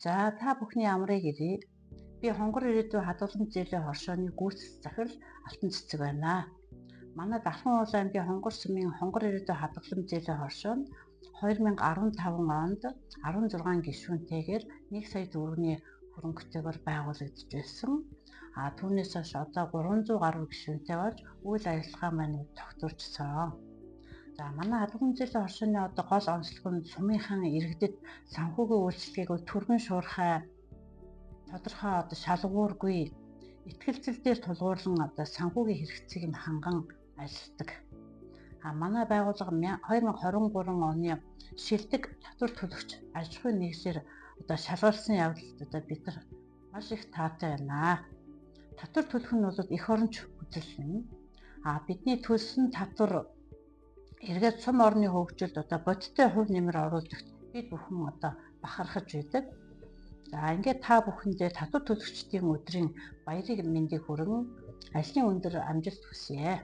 За, та бүхний амрыг ирье. Би Хонгор ирээдүй хадгаламж зээлийн хоршооны гүйцэтгэх захирал Алтан Цэцэг байна. Манай Дархан уул аймгийн Хонгор сумын Хонгор ирээдүй хадгаламж зээлийн хоршоо нь 2015 онд 16 гишүүнтэйгээр 1 сая төгрөгийн хөрөнгөтэйгээр байгуулагдаж байсан. А түүнээс хойш одоо 300 гаруй гишүүнтэй болж үйл ажиллагаа маань тогтворчсон. За, манай хадгаламж зээлийн хоршооны одоо гол онцлог нь сумынхан иргэдэд санхүүгийн үйлчилгээг түргэн, шуурхай, тодорхой одоо шалгуургүй, итгэлцэл дээр тулгуурлан одоо санхүүгийн хэрэгцээг нь ханган ажилладаг. А манай байгууллага 2023 оны шилдэг татвар төлөгч аж ахуйн нэгжлэр одоо шалгалсан явдалд одоо бид нар маш их таатай байна. Татвар төлөх нь бол эх оронч үзэл юм. А бидний төлсөн татвар эргээд сум орны хөгжилд одоо бодиттой хувь нэмэр оруулагт бид бүхэн одоо бахархаж байдаг. За, ингээд та бүхэндээ татвар төлөгчдийн өдрийн баярыг, мэндийг хүргэн ажлын өндөр амжилт хүсье.